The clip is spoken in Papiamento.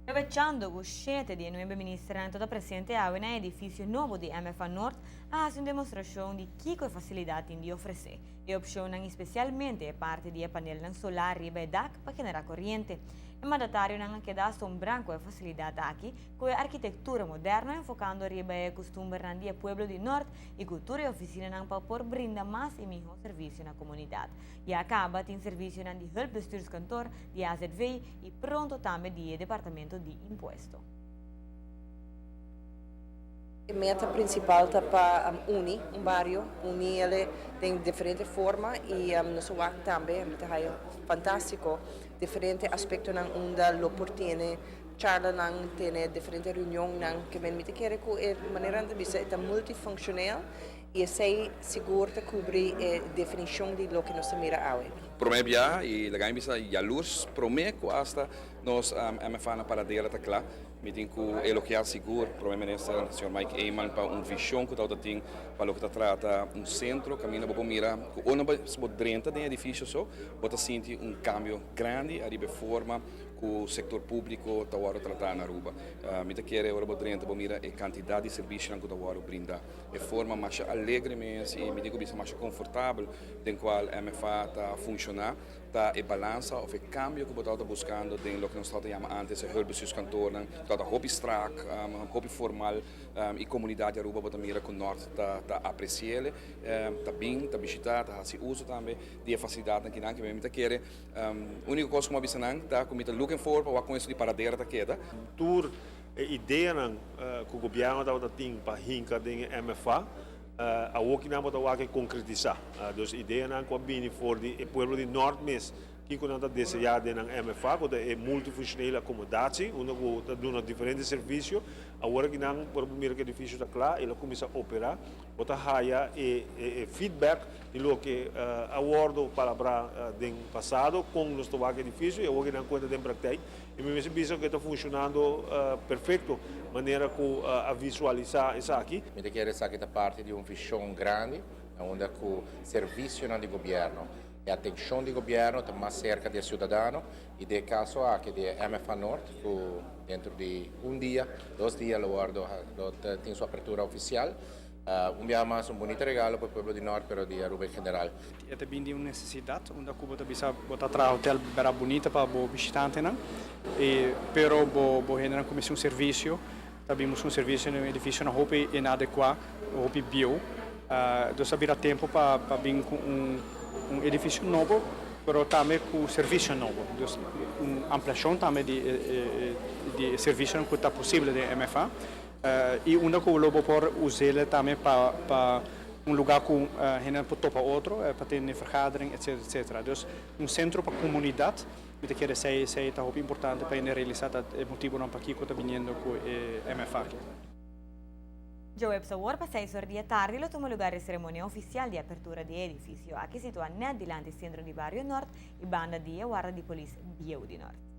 Aprovechando cu shete di e nuebe ministernan ta presente awe na e edificio nobo di MFA Noord, a haci un demostracion di kico e facilidad tin di ofrece. E opcionnan, especialmente e parti di e panelnan solar riba e dak pa genera coriente. E mandatarionan a keda asombra cu e facilidad aki, cu e arkitectura moderno enfocando riba e custumbernan di e pueblo di Noord y cu tur e oficinanan pa por brinda mas y miho servicio na comunidad. Ya caba tin servicionan di hulpbestuurskantoor, di AZV y pronto tambe di e Departamento di Impuesto. E meta principal ta pa uni un bario, uni ele den diferente forma y nos wak tambe ta fantastico diferente aspectonan unda lo por tene charlanan, tene diferente reunionnan, ke men mi ta kere ku e manera nan ta bisa e ta multifunctioneel y esey sigur ta cubri e definicion di loke nos ta mira awe. Prome bia y laga mi bisa yalurs prome cu hasta nos MFA na Paradera ta cla. Mi tin cu elogia sigur Prome Minister señor Mike Eman pa un vision cu ta tin pa loke ta trata un centro caminda bo por mira cu ora bo drenta den edificio so bo ta sinti un cambio grandi ariba e forma cu sector publico ta wordo trata na Aruba. Mi ta kere ora bo drenta bo mira e cantidad di servicionan cu ta wordo brinda. E forma masha alegre mes y mi tin cu bisa masha confortabel den cual MFA ta funciona ta e balansa of e cambio cu bo ta buscando den loke nos ta yama antes e hulpbestuurskantoornan, ta hopi strak, hopi formal y comunidad di Aruba bo ta mira cu Noord ta apreciele, ta bin, ta bishita, ta haci uso tambe di e facilidadnan kinan. Mi ta kere, unico cos cu mi a bisa nan ta cu mi ta looking forward pa wak con eso di Paradera ta keda. Tur e ideanan cu gobierno tabata tin pa hinca den e MFA, awor ki nan bo ta wak e concretisa. Dus ideanan cu a bini for di e pueblo di Noord mes, kico nan ta desea den nan MFA, cu ta e multifunctionele accommodatie, unda cu ta duna diferente servicio. Awor ki nan por mira cu e edificio ta cla, el a cuminsa opera, bo ta haya e feedback di loke a wordo palabra den pasado, con nos ta wak e edificio, y awor ki nan cuenta den praktijk. Y mi mester bisa cu e ta funcionando perfecto, manera cu a visualisa esaki. Mi ta kere esaki ta parti di un vision grandi, unda cu servicionan di gobierno, e atencion di gobierno ta mas cerca di e ciudadano y den e caso aki di e MFA Noord, cu dentro di un dia, 2 dia lo wordo lo tin su apertura oficial. Un biaha mas un bunito regalo pa e pueblo di Noord, pero di Aruba en general. E ta bin di un necesidad, unda cu bo ta bisa bo ta traha hotel bera bunita pa bo bishitantenan, y pero bo hendenan cuminsa un servicio, ta bin busca un servicio den un edificio na hopi inadecua, hopi bieu. Dus a bira tempo pa bin cu un edificio nobo, pero tambe cu servicio nobo. Dus un ampliacion tambe di e servicionan cu ta posibel den MFA. Y unda cu lo bo por us'e tambe pa un lugar cu hende por topa otro, pa tene vergadering, etc. Etc. Dus un centro pa comunidad, mi ta kere esey ta hopi importante pa hende realisa ta e motibonan pakico ta biniendo cu e MFA aki. Djaweps awor pa 6 or di atardi lo tuma lugar e ceremonia oficial di apertura di e edificio aki situa net dilanti centro di Bario Noord y banda di e warda di polis bieu di Noord.